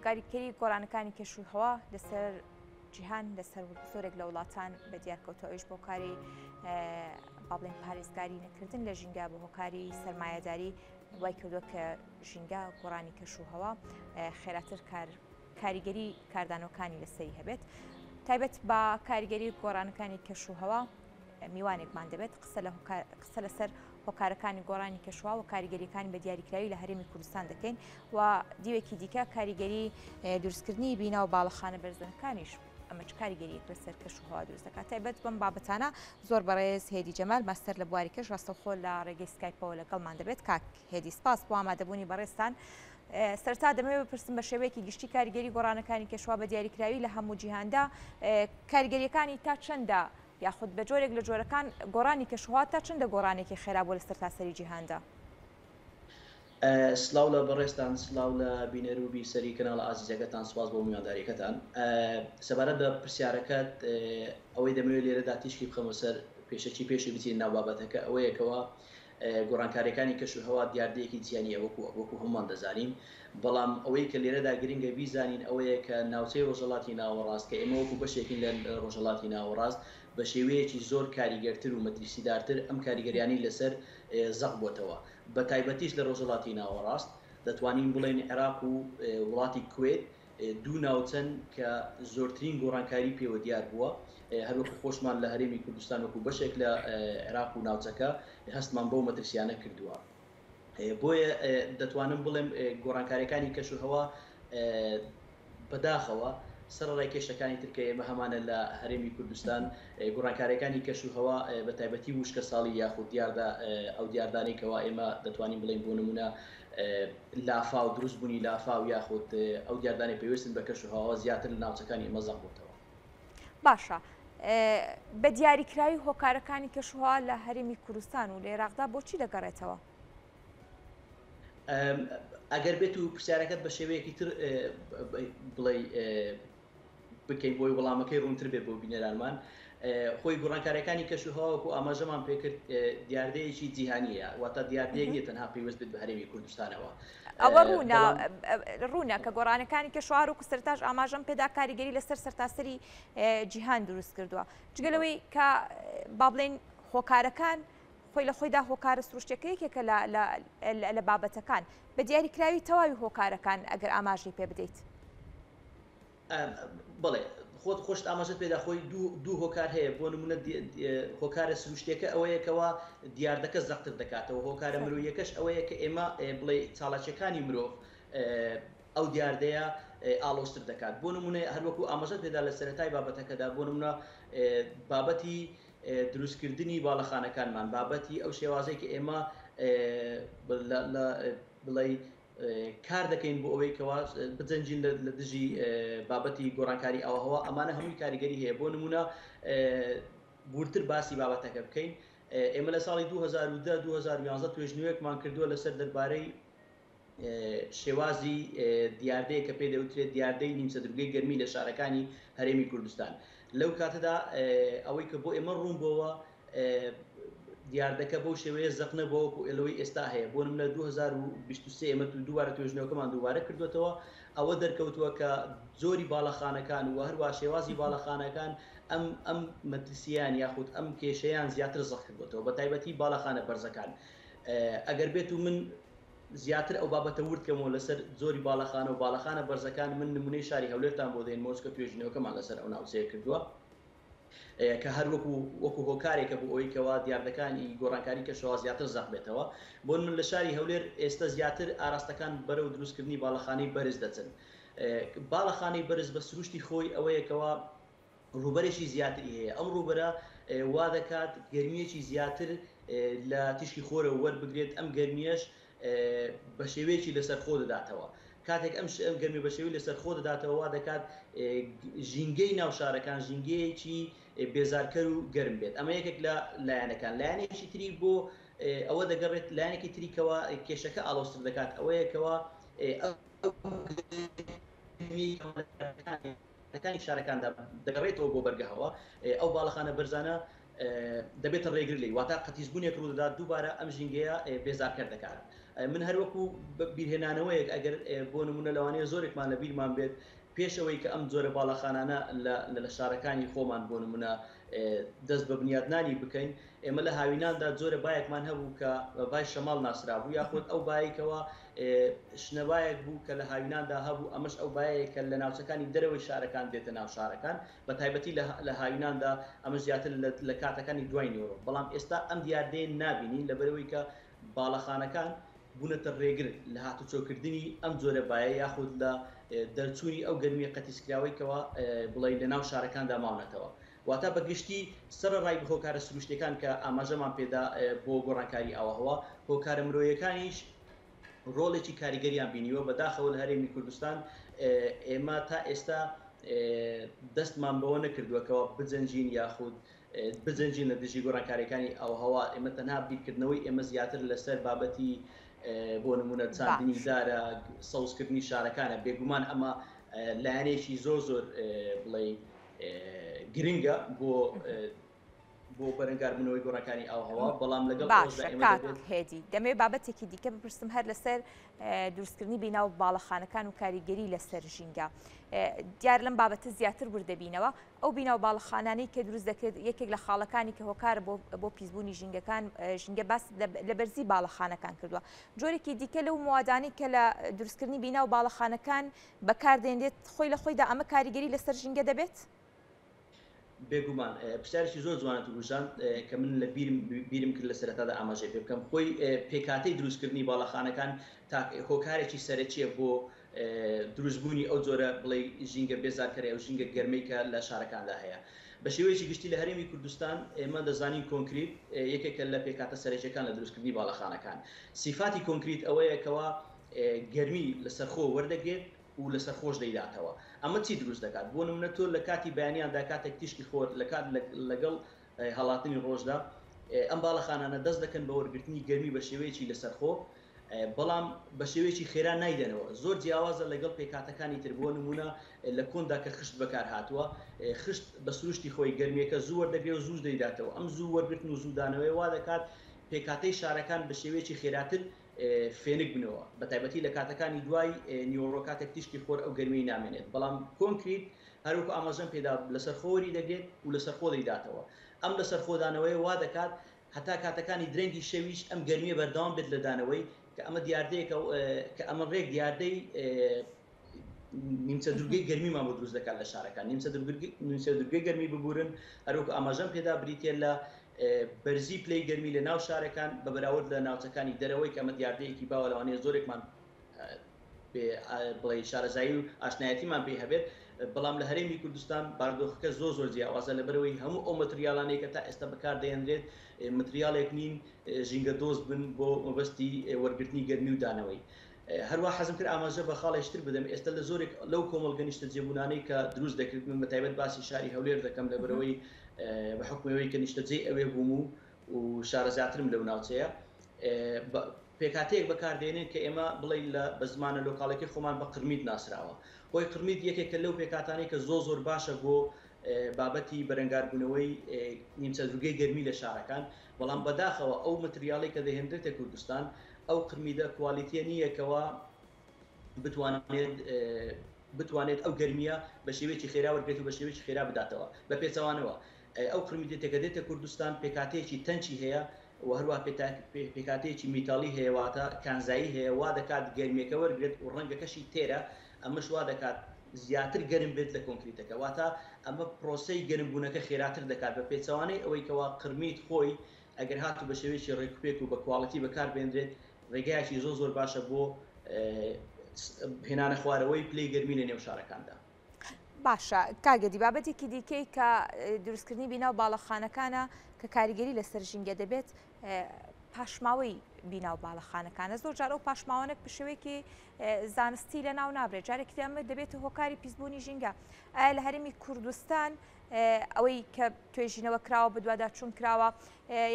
گاریکەری گۆڕانەکانی کەشوهەوا لەسەر جیهان لەسەر زۆرێک لە وڵاتان بە دیار کەوتووە ئەویش بۆ هۆکاری با بڵێن پارێزگاری نەکردن لە ژینگە بە هۆکاری سەرمایەداری وای کردووە کە ژینگە گۆڕانی کەش و هەوا خێراتر کار کاریگەری کاردانەوەکانی لەسەری هەبێت تایبەت بە کاریگەری گۆڕانەکانی کەش و هەوا میوانێکمان دەبێت قسە لە قسە لەسەر هۆکارەکانی گۆڕانی کەشوهەوا و کاریگەریەکانی بە دیاریکراوی لە هەرێمی کوردستان دەکەین و دیوێکی دیکە کاریگەری دروستکردنی بینا و باڵەخانە بەرزەکانیش ئەمە چ کاریگەریەک لەسەر کەش و هەوا دروست دەکات تایبەت بەم بابەتانە زۆر بەڕێز هێدی جەمال ماستەر لە بواری کەش ڕاستەوخۆ لە ڕێگەی سکایپەوە لەگەڵمان دەبێت کاک هێدی سپاس بۆ ئامادەبوونی بەڕێزتان. سەرتا دەمەوێت بپرسم بە شێوەیەکی گشتی کاریگەری گۆڕانەکانی کەشوهەوا بە دیاریکراوی لە هەموو جیهاندا کاریگەریەکانی تا چەندە یاخود بە جۆرێک لە جۆرەکان گۆڕانی کەشوهەوا تا چەندە گۆڕانێکی خێرا بووە لە سەرتاسەری جیهاندا؟ سلاو لە بەڕێزتان سلاو لە بینەر و بیسەری کەناڵە ئازیزەکەتان سوپاس بۆ میوانداریەکەتان سەبارەت بە پرسیارەکەت ئەوەی دەمەوێت لێرەدا تیشکی بخەمە سەر پێشەکی پێشی بچینە ناو بابەتەکە ئەوەیە کەوا گۆڕانکاریەکانی کەش و هەوا دیاردەیەکی جیهانیە وەکو وەکو هەمووان دەزانین بەڵام ئەوەی کە لێرەدا گرنگە بیزانین ئەوەیە کە ناوچەی ڕۆژهەڵاتی ناوەڕاست کە ئێمە وەکو بەشێکین لە ڕۆژهەڵاتی ناوەڕاست بە شێوەیەکی زۆر کاریگەرتر و مەترسیدارتر ئەم کاریگەریانەی لەسەر زەق بۆتەوە بە تایبەتیش لە ڕۆژهەڵاتی ناوەڕاست دەتوانین بڵێین عێراق و وڵاتی کوێت دوو ناوچەن کە زۆرترین گۆڕانکاری پێوە دیار بووە، هەروەکو خۆشمان لە هەرێمی کوردستان وەکو بەشێک لە عێراق و ناوچەکە هەستمان بەو مەترسیانە کردووە. بۆیە دەتوانم بڵێم گۆڕانکاریەکانی کەشوهەوا بەداخەوە سەرەڕای کێشەکانی تر کە ئێمە هەمانە لە هەرێمی کوردستان، گۆڕانکاریەکانی کەشوهەوا بە تایبەتی وشکەساڵی یاخود دیاردە ئەو دیاردانەی کەوا ئێمە دەتوانین بڵێین بۆ نمونە لافاو، دروست بوونی لافاو یاخود ئەو دیاردانەی پەیوەستن بە کەش و هەواوە زیاتر لە ناوچەکانی ئێمە زەق بۆتەوە. باشە بە دیاریکراوی هۆکارەکانی کەشوهەوا لە هەرێمی کوردستان و لە عێراقدا بۆچی دەگەڕێتەوە؟ ئەگەر بێت و پرسیارەکەت بە شێوەیەکی تر بڵێ بکەین بۆی وەڵامەکەی ڕوونتر بێت بۆ بینەرانمان خۆی گۆڕانکاریەکانی کەش و هەوا وەکو ئاماژەمان پێکرد دیاردەیەکی جیهانیە واتە دیاردەیەک نیە تەنها پەیوەست بێت بە هەرێمی کوردستانەوە ئەوە ڕوونە ڕوونە کە گۆڕانەکانی کەشوهەوا وەکو سەرتاش ئاماژەم پێدا کاریگەری لەسەر سەرتاسەری جیهان دروست کردووە جگە لەوەی کە با بڵێین هۆکارەکان خۆی لە خۆیدا هۆکارە سروشتەکە یەکێکە لە بابەتەکان بە دیاریکراوی تەواوی هۆکارەکان ئەگەر ئاماژەی پێ بدەیت. بەڵێ خۆت خۆشت ئاماژەت پێدا خۆی دوو هۆکار هەیە بۆ نمونە هۆکارە سروشتیەکە ئەوەیە کەوا دیاردەکە زەقتر دەکاتەوە هۆکارە مرۆیەکەش ئەوەیە کە ئێمە بڵێ چالاکیەکانی مرۆڤ ئەو دیاردەیە ئاڵۆزتر دەکات بۆ نمونە هەروەکو ئاماژەت پێدا لە سەرەتای بابەتەکەدا بۆ نمونە بابەتی دروستکردنی باڵەخانەکانمان بابەتی ئەو شێوازەی کە ئێمە بڵێ کار دەکەین بۆ ئەوەی کەوا بجەنگین لە دژی بابەتی گۆڕانکاری ئاوهەوا ئەمانە هەمووی کاریگەری هەیە بۆ نمونە وردتر باسی بابەتەکە بکەین ئێمە لە ساڵی 2010 2011 توێژنەوەیەکمان کردووە لەسەر دەربارەی شێوازی دیاردەیە کە پێ دەوترێت دیاردەی نیمچە دورگەی گەرمی لە شارەکانی هەرێمی کوردستان لەو کاتەدا ئەوەی کە بۆ ئێمە ڕوون بۆوە دیاردەکە بەو شێوەیە زەق نەبووە وەکو ئەوەی ئێستا هەیە، بۆ نمونە 2023 ئێمە دووبارە توێژینەوەکەمان دووبارە کردووەتەوە، ئەوە دەرکەوتووە کە جۆری باڵەخانەکان و هەروەها شێوازی باڵەخانەکان ئەم ئەم مەترسییان یاخود ئەم کێشەیان زیاتر زەق کردووەتەوە بە تایبەتی باڵەخانە بەرزەکان. ئەگەر بێت و من زیاتر ئەو بابەتە ورد کەمەوە لەسەر جۆری باڵەخانە و باڵەخانە بەرزەکان من نمونەی شاری هەولێرتان بۆ دێنمەوە چونکە توێژینەوەکەمان لەسەر ئەو ناوچەیە کردووە. کە هەر وەکو وەکو هۆکارێکە بۆ ئەوەی کەوا دیاردەکانی گۆڕانکاری کەشوهەوا زیاتر زەق بێتەوە. بۆ نمونە لە شاری هەولێر ئێستە زیاتر ئاراستەکان بەرەو دروستکردنی باڵەخانەی بەرز دەچن. باڵەخانەی بەرز بە سروشتی خۆی ئەوەیە کەوا ڕووبەرێکی زیاتری هەیە. ئەم ڕووبەرە وا دەکات گەرمییەکی زیاتر لە تیشکی خۆرەوە وەربگرێت، ئەم گەرمییەش بە شێوەیەکی لەسەرخۆ دەداتەوە. کاتێک ئەم گەرمیە بە شێوەی لەسەرخۆ دەداتەوە وا دەکات ژینگەی ناو شارەکان ژینگەیەکی بێزارکەر و گەرم بێت. ئەمە یەکێک لە لایەنەکان. لایەنێکی تری بۆ ئەوە دەگەڕێت لایەنێکی تری کەوا کێشەکە ئاڵۆزتر دەکات ئەوەیە کەوا ئەو گەرمیەی شارەکاندا دەگەڕێتەوە بۆ بەرگەهەوا ئەو باڵەخانە بەرزانە. دەبێتە ڕێگر لێی، واتە قەتیسبوونێک ڕوودەدات دووبارە ئەم ژینگەیە بێزارکەر دەکات. من هەر وەکو بیرهێنانەوەیەک ئەگەر بۆ نموونە لەوانەیە زۆرێکمان لە بیرمان بێت پێش ئەوەی کە ئەم جۆرە باڵەخانانە لە لە شارەکانی خۆمان بۆ نموونە دەست بە بنیادنانی بکەین ئێمە لە هاویناندا جۆرە بایەکمان هەبوو کە بە بای شەماڵ ناسرابوو یاخود ئەو بایەی کەوا شنەبایەک بوو کە لە هاویناندا هەبوو ئەمەش ئەو بایەیە کە لە ناوچەکانی دەرەوەی شارەکان دێتە ناو شارەکان بە تایبەتی لە هاویناندا ئەمەش زیاتر لە کاتەکانی دوای نیوەڕۆ بەڵام ئێستا ئەم دیاردەیە نابینین لەبەرئەوەی کە باڵەخانەکان بوونەتە ڕێگر لە هاتوچۆکردنی ئەم جۆرە بایە یاخود لە دەرچوونی ئەو گەرمییە قەتیسکراوەی کەوا بڵێی لە ناو شارەکاندا ماونەتەوە. واتە بە گشتی سەرەڕای هۆکارە سروشتیەکان کە ئاماژەمان پێدا بۆ گۆڕانکاری ئاوهەوا، هۆکارە مرۆیەکانیش ڕۆڵێکی کاریگەریان بینیوە، بەداخەوە لە هەرێمی کوردستان ئێمە تا ئێستا دەستمان بەوە نەکردووە کەوا بجەنگین یاخود بجەنگین لە دژی گۆڕانکاریەکانی ئاوهەوا، ئێمە تەنها بیرکردنەوەی ئێمە زیاتر لەسەر بابەتی بۆ نمونە چاندنی دارە، سەوزکردنی شارەکانە، بێگومان ئەمە لایەنێکی زۆر زۆر بڵێی گرنگە بۆ بۆ بەرەنگاربوونەوەی گۆڕانکاری ئاوهەوا، بەڵام لەگەڵ ئەوەشدا باشە ئێمە کاک دەبێت. هێدی دەمەوێت بابەتێکی دیکە بپرسم هەر لەسەر دروستکردنی بینا و باڵەخانەکان و کاریگەری لەسەر ژینگە دیار لەم بابەتە زیاتر ورد دەبینەوە ئەو بینا و باڵەخانانەی کە دروست دەکرێت یەکێک لە خاڵەکانی کە هۆکارە بۆ بۆ پیسبوونی ژینگەکان ژینگە باس لە بەرزی باڵەخانەکان کردووە جۆرێکی دیکە لەو موادانەی کە لە دروستکردنی بینا و باڵەخانەکان بەکاردێنرێت خۆی لە خۆیدا ئەمە کاریگەری لەسەر ژینگە دەبێت؟ بێگومان پرسیارێکی زۆر جوانت وروژاند کە من لە بیرم بیرم کرد لە سەرەتادا ئاماژەی پێ بکەم خۆی پێکهاتەی دروستکردنی باڵەخانەکان تاک هۆکارێکی سەرەکیە بۆ دروستبوونی ئەو جۆرە بڵێی ژینگە بێزارکەرە ئەو ژینگە گەرمەی کە لە شارەکاندا هەیە بە شێوەیەکی گشتی لە هەرێمی کوردستان ئێمە دەزانین کۆنکریت یەکێکە لە پێکهاتە سەرەکیەکان لە دروستکردنی باڵەخانەکان سیفاتی کۆنکریت ئەوەیە کەوا گەرمی لەسەرخۆ وەردەگرێت و لەسەرخۆش دەیداتەوە. ئەمە چی دروست دەکات؟ بۆ نمونە تۆ لە کاتی بەیانیاندا کاتێک تیشکی خۆر لە کات لەگەڵ هەڵاتنی ڕۆژدا ئەم باڵەخانانە دەست دەکەن بە وەرگرتنی گەرمی بە شێوەیەکی لەسەرخۆ بەڵام بە شێوەیەکی خێرا نایدەنەوە زۆر جیاوازە لەگەڵ پێکهاتەکانی تر بۆ نمونە لە کۆندا کە خشت بەکار هاتووە خشت بە سروشتی خۆی گەرمیەکە زوو وەردەگرێ و زوو دەیداتەوە ئەم زوو وەرگرتن و زوو دانەوەی وا دەکات پێکهاتەی شارەکان بە شێوەیەکی خێراتر فێنک بنەوە، بەتایبەتی لە کاتەکانی دوای نیوەڕۆ کاتێک تیشکی خۆر ئەو گەرمیەی نامێنێت، بەڵام کۆنکریت هەروەکو ئاماژەم پێدا لەسەرخۆ وەریدەگرێت و لەسەرخۆ دەیداتەوە، ئەم لەسەرخۆدانەوەیە وا دەکات هەتا کاتەکانی درەنگی شەویش ئەم گەرمیە بەردەوام بێت لە دانەوەی، کە ئەمە دیاردەیەکە کە ئەمە ڕێک دیاردەی نیمچە دوورگەی گەرمیمان بۆ دروست دەکات لە شارەکان نیمچە نیمچە دوورگەی گەرمی ببورن هەروەکو ئاماژەم پێدا بریتە لە بەرزی پلەی گەرمی لە ناو شارەکان بە بەراورد لە ناوچەکانی دەرەوەی کە ئەمە دیاردەیەکی باوە لەوانەیە زۆرێکمان بڵێ شارەزایی و ئاشنایەتیمان پێی هەبێت بەڵام لە هەرێمی کوردستان بارودۆخەکە زۆر زۆر جیاوازە لەبەرەوەی هەموو ئەو مەتریالانەی کە تا ئێستا بەکاردەهێنرێت مەتریالێک نین ژینگە دۆست بن بۆ مەبەستی وەرگرتنی گەرمی و دانەوەی هەروا حەزم کرد ئاماژە بە خاڵێکی تر بدەم، ئێستا لە زۆرێک لەو کۆمەڵگە نیشتەجێبوونانەی کە دروست دەکرێت، من بە تایبەت باسی شاری هەولێر دەکەم لەبەرئەوەی بە حوکمی ئەوەی کە نیشتەجێی ئەوێ بووم و و شارەزاترم لەو ناوچەیە، پێکهاتەیەک بەکاردێنن کە ئێمە بڵێین لە بە زمانە لۆکاڵەکەی خۆمان بە قرمیت ناسراوە. خۆی قرمیت یەکێکە لەو پێکهاتانەی کە زۆر زۆر باشە بۆ بابەتی بەرەنگاربوونەوەی نیمچە دوورگەی گەرمی لە شارەکان، بەڵام بەداخەوە ئەو مەتریاڵەی کە دەهێنرێتە کوردستان ئەو قرمیدە کوالیتیە نییە کەوا بتوانێت بتوانێت ئەو گەرمیە بە شێوەیەکی خێرا وەرگێت و بە شێوەیەکی خێرا بداتەوە بە پێچەوانەوە ئەو قرمیدێتە کە دێتە کوردستان پێکاتەیەکی تەنکی هەیە و هەروە پێکاتەیەکی میتاڵی هەیە واتە کانزایی هەیە وا دەکات گەرمیەکە وەرگێت و ڕەنگەکەشی تێرە ئەمەش وا دەکات زیاتر گەرم بێت لە کۆنکریتەکە واتە ئەمە پرۆسەی گەرمبوونەکە خێراتر دەکات بە پێچەوانەی ئەوەی کەوا قرمیت خۆی ئەگەر هاتوو بە شێوەیەکی ڕێکوپێک و بە کواڵیتی بەکار بێنرێت ڕێگایەکی زۆر زۆر باشە بۆ هێنانە خوارەوەی پلەی گەرمی لە نێو شارەکاندا. باشە کاک گەدی بابەتێکی دیکەی کە دروستکردنی بینا و باڵەخانەکانە کە کاریگەری لەسەر ژینگە دەبێت پاشماوەی بینا و باڵەخانەکانە زۆر جار ئەو پاشماوانە بە شێوەیەکی زانستی لە ناو نابرێت جارێکی ئەمە دەبێتە هۆکاری پیسبوونی ژینگە ئایا لە هەرێمی کوردستان ئەوەی کە توێژینەوە کراوە بەدواداچوون کراوە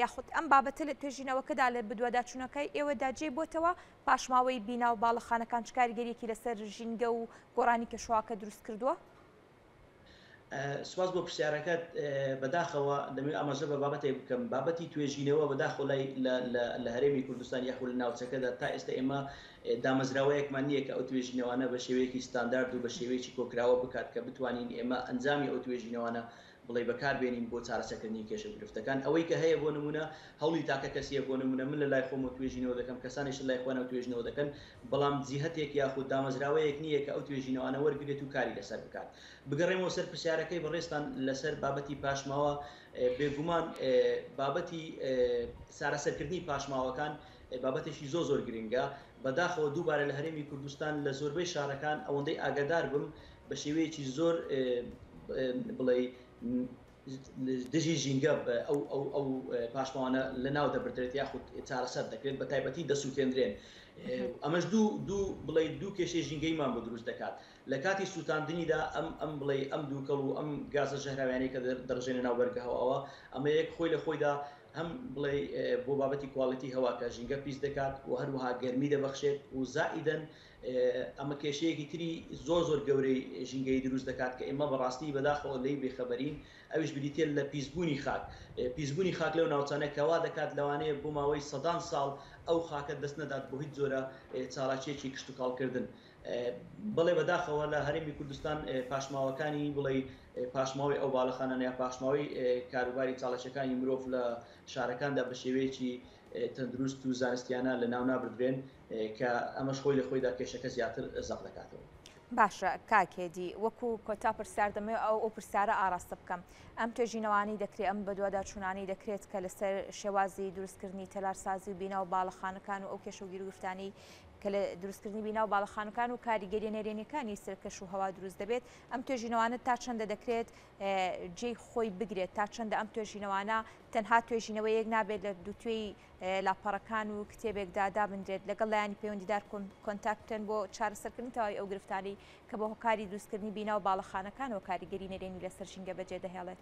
یاخود ئەم بابەتە لە توێژینەوەکەدا لە بەدواداچوونەکەی ئێوەدا جێ بۆتەوە پاشماوەی بینا و باڵەخانەکان چ کاریگەریەکی لەسەر ژینگە و گۆڕانی کەشوهەواکە دروست کردووە؟ سوپاس بۆ پرسیارەکەت. بەداخەوە دەمەوێت ئاماژە بە بابەتێک بکەم، بابەتی توێژینەوە بەداخەوە لای لە هەرێمی کوردستان یاخود لە ناوچەکەدا تا ئێستا ئێمە دامەزراوەیەکمان نییە کە ئەو توێژینەوانە بە شێوەیەکی ستاندارد و بە شێوەیەکی کۆکراوە بکات کە بتوانین ئێمە ئەنجامی ئەو توێژینەوانە بڵێی بەکار بێنین بۆ چارەسەرکردنی کێشە و گرفتەکان. ئەوەی کە هەیە بۆ نموونە هەوڵی تاکە کەسییە، بۆ نموونە من لە لای خۆمەوە توێژینەوە دەکەم، کەسانیش لە لای خۆیانەوە توێژینەوە دەکەن، بەڵام جیهەتێک یاخود دامەزراوەیەک نییە کە ئەو توێژینەوانە وەرگرێت و کاری لەسەر بکات. بگەڕێمەوە سەر پرسیارەکەی بەڕێزتان لەسەر بابەتی پاشماوە، بێگومان بابەتی چارەسەرکردنی پاشماوەکان بابەتێکی زۆر زۆر گرنگە، بەداخەوە دووبارە لە هەرێمی کوردستان لە زۆربەی شارەکان ئەوەندەی ئاگادار بم بە شێوەیەکی زۆر بڵێی دژی ژینگە ئەو ئەو ئەو پاشماوانە لەناو دەبردرێت یاخود چارەسەر دەکرێت بە تایبەتی دەسووتێندرێن. ئەمەش دوو دوو بڵێ دوو کێشەی ژینگەیمان بۆ دروست دەکات. لە کاتی سووتاندنیدا ئەم ئەم بڵێ ئەم دووکەڵ و ئەم گازە ژەهراویانەی کە دەڕژێنە ناو بەرگە هەواوە ئەمە یەک خۆی لە خۆیدا هەم بڵێ بۆ بابەتی کواڵیتی هەوا کە ژینگە پیس دەکات و هەروەها گەرمی دەبەخشێت و زائیدەن ئەمە کێشەیەکی تری زۆر زۆر گەورەی ژینگەیی دروست دەکات کە ئێمە بەڕاستی بەداخەوە لێی بێخەبەرین، ئەویش بریتییە لە پیسبوونی خاک. پیسبوونی خاک لەو ناوچانە کە وا دەکات لەوانەیە بۆ ماوەی سەدان ساڵ ئەو خاکە دەست نەدات بۆ هیچ جۆرە چالاکییەکی کشتوکاڵکردن. بەڵێ بەداخەوە لە هەرێمی کوردستان پاشماوەکانی بڵێی پاشماوەی ئەو باڵەخانانە یا پاشماوەی کاروباری چالاکییەکانی مرۆڤ لە شارەکاندا بە شێوەیەکی تەندروست و زانستیانە لەناو نابردرێن کە ئەمەش خۆی لە خۆیدا کێشەکە زیاتر زەق دەکاتەوە. باشە کاک هێدی وەکو کۆتا پرسیار دەمەوێت ئەو ئەو پرسیارە ئاراستە بکەم ئەم توێژینەوانەی دەکرێت ئەم بەدواداچوونانەی دەکرێت کە لەسەر شێوازی دروستکردنی تەلارسازی و بینا و باڵەخانەکان و ئەو کێشە و گیروگرفتانەی کە لە دروستکردنی بینا و باڵەخانەکان و کاریگەریە نەرێنیەکانی سەر کەش و هەوا دروست دەبێت ئەم توێژینەوانە تا چەندە دەکرێت جێی خۆی بگرێت تا چەندە ئەم توێژینەوانە تەنها توێژینەوەیەک نابێت لە دووتوێی لاپەڕەکان و کتێبێکدا دابنرێت لەگەڵ لایەنی پەیوەندیدار کۆنتاکت بکەن بۆ چارەسەرکردنی تەواوی ئەو گرفتانەی کە بە هۆکاری دروستکردنی بینا و باڵەخانەکانەوە کاریگەری نەرێنی لەسەر ژینگە بەجێدەهێڵێت.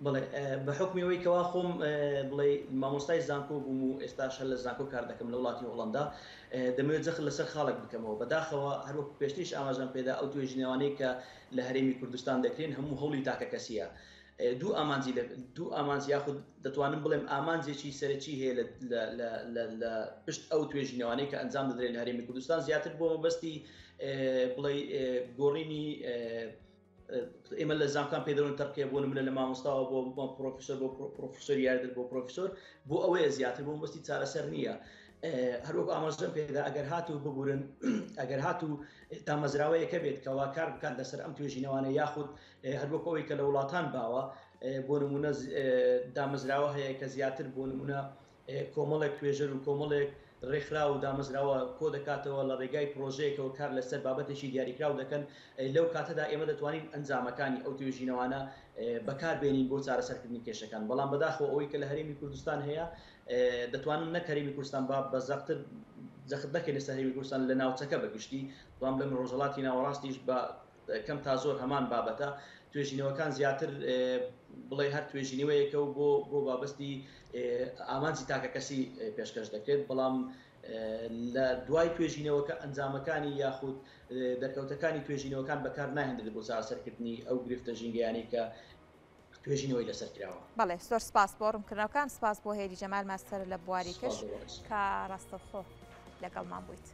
بەڵێ بە حوکمی ئەوەی کەوا خۆم بڵێ مامۆستای زانکۆ بووم و ئێستاش هەر لە زانکۆ کار دەکەم لە وڵاتی هۆڵەندا دەمەوێت جەخت لەسەر خاڵێک بکەمەوە بەداخەوە هەروەکو پێشتریش ئاماژەم پێدا ئەو توێژینەوانەی کە لە هەرێمی کوردستان دەکرێن هەموو هەوڵی تاکەکەسییە دوو ئامانجی لە دوو ئامانج یاخود دەتوانم بڵێم ئامانجێکی سەرەکی هەیە لە پشت ئەو توێژینەوانەی کە ئەنجام دەدرێن لە هەرێمی کوردستان زیاتر بۆ مەبەستی بڵێ گۆڕینی ئێمە لە زانکان پێ دەڵێن تەرقیە بۆ نمونە لە مامۆستاوە بۆ پرۆفیسۆر بۆ پرۆفیسۆر یاردر بۆ پرۆفیسۆر بۆ ئەوەیە زیاتر بۆ مەبەستی چارەسەر نییە هەروەک ئاماژەم پێدا ئەگەر هاتوو ببورن ئەگەر هاتوو دامەزراوەیەکە بێت کەوا کار بکات لەسەر ئەم توێژینەوانە یاخود هەروەک ئەوەی کە لە وڵاتان باوە بۆ نمونە دامەزراوە هەیە کە زیاتر بۆ نمونە کۆمەڵێک توێژەر و کۆمەڵێک ڕێکخراو و دامەزراوە کۆدەکاتەوە لە ڕێگای پرۆژەیەکەوە کار لەسەر بابەتێکی دیاریکراو دەکەن لەو کاتەدا ئێمە دەتوانین ئەنجامەکانی ئەو توێژینەوانە بەکار بێنین بۆ چارەسەرکردنی کێشەکان بەڵام بەداخەوە ئەوەی کە لە هەرێمی کوردستان هەیە دەتوانم نەک هەرێمی کوردستان با بە زەقتر جەخت نەکەینە سەر هەرێمی کوردستان لە ناوچەکە بە گشتی بەڵام لەم ڕۆژهەڵاتی ناوەڕاستیش بە کەم تا زۆر هەمان بابەتە توێژینەوەکان زیاتر بڵێ هەر توێژینەوەیەکە و بۆ بۆ بابەستی ئامانجی تاکەکەسی پێشکەش دەکرێت بەڵام لە دوای توێژینەوەکە ئەنجامەکانی یاخود دەرکەوتەکانی توێژینەوەکان بەکار ناهێنرێت بۆ چارەسەرکردنی ئەو گرفتە ژینگەیانەی کە توێژینەوەی لەسەر کراوە. بەڵێ زۆر سپاس بۆ ڕوونکردنەوەکان، سپاس بۆ هێدی جەمال ماستەر لە بواری کش کە ڕاستەوخۆ لەگەڵمان بوویت.